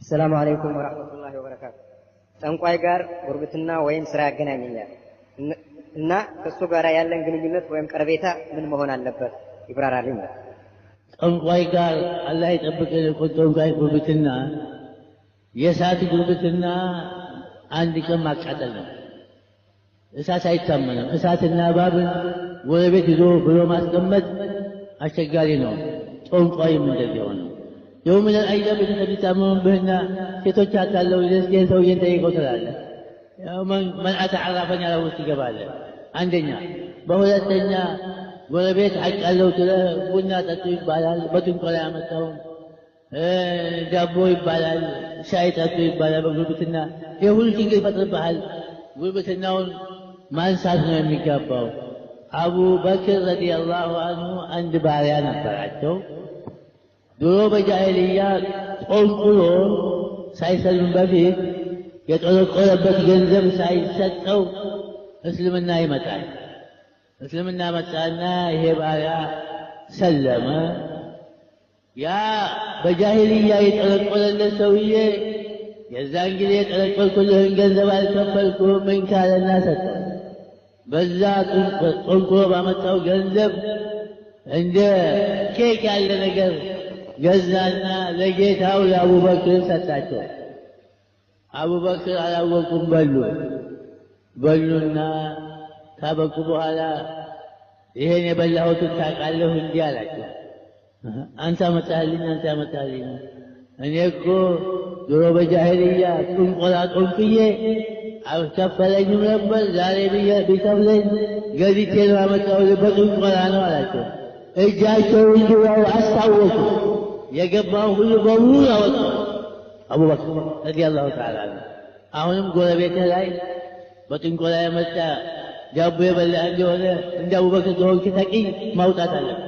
السلام عليكم ورحمة الله وبركاته። ጠንቋይ ጋር ጉርብትና ወይም ስራ ያገናኘኛል እና ከእሱ ጋር ያለን ግንኙነት ወይም ቀረቤታ ምን መሆን አለበት? ይብራራልኝ። ጠንቋይ ጋር አላህ ይጠብቅህ። ጠንቋይ ጉርብትና የእሳት ጉርብትና አንድ ቀን ማቃጠል ነው። እሳት አይታመንም። እሳትና እባብን ጎረቤት ይዞ ብሎ ማስቀመጥ አስቸጋሪ ነው። ጠንቋይም እንደዚያው ነው። የውም ሚነል አያም ቢታመሙብህና ሴቶች አታለው ይዘህ ሰውዬን ጠይቀው ትላለህ። መን አተ ዓራፈን ያለው ውስጥ ይገባለህ። አንደኛ። በሁለተኛ ጎረቤት ሐቅ አለው ትለህ ቡና ጠጡ ይባላል። በጥንቆላ ያመጣውን ዳቦ ይባላል፣ ሻይ ጠጡ ይባላል። በጉርብትና ይህ ሁሉ ችግር ይፈጥርብሃል። ጉርብትናውን ማንሳት ነው የሚገባው። አቡ በክር ረዲየላሁ አንሁ አንድ ባሪያ ነበራቸው። ድሮ በጃሂልያ ጠንቁሎ ሳይሰልም በፊት የጠነቆለበት ገንዘብ ሳይሰጠው እስልምና ይመጣል። እስልምና መጣና ይሄ ባሪያ ሰለመ። ያ በጃሂልያ የጠነቆለለት ሰውዬ የዛን ጊዜ የጠነቆልኩልህን ገንዘብ አልከፈልኩህም ምን ካለና ሰጠው። በዛ ጠንቁሎ ባመጣው ገንዘብ እንደ ኬክ ያለ ነገር ገዛና ለጌታው ለአቡበክር ሰጣቸው። አቡበክር አላወቁም፣ በሉ በሉና ካበቁ በኋላ ይሄን የበላሁትን ታውቃለህ እንዲህ አላቸው። አንተ አመጣህልኝ፣ አንተ አመጣህልኝ። እኔ እኮ ድሮ በጃሂልያ ጥንቆላ ጠንቁዬ አልከፈለኝም ነበር። ዛሬ ቢከፍለኝ ገዝቼ ነው ያመጣሁልህ፣ በጥንቆላ ነው አላቸው። እጃቸውን ድዋው አስታወቁ። የገባው ሁሉ በሙሉ አወጡ። አቡበክር ረዲየላሁ ተዓላ ዐንሁ። አሁንም ጎረቤትህ ላይ በጥንቆላ የመጣ ዳቦ የበላህ እንደሆነ እንደ አቡበክር ከሆንክ ተቂይ ማውጣት አለብህ።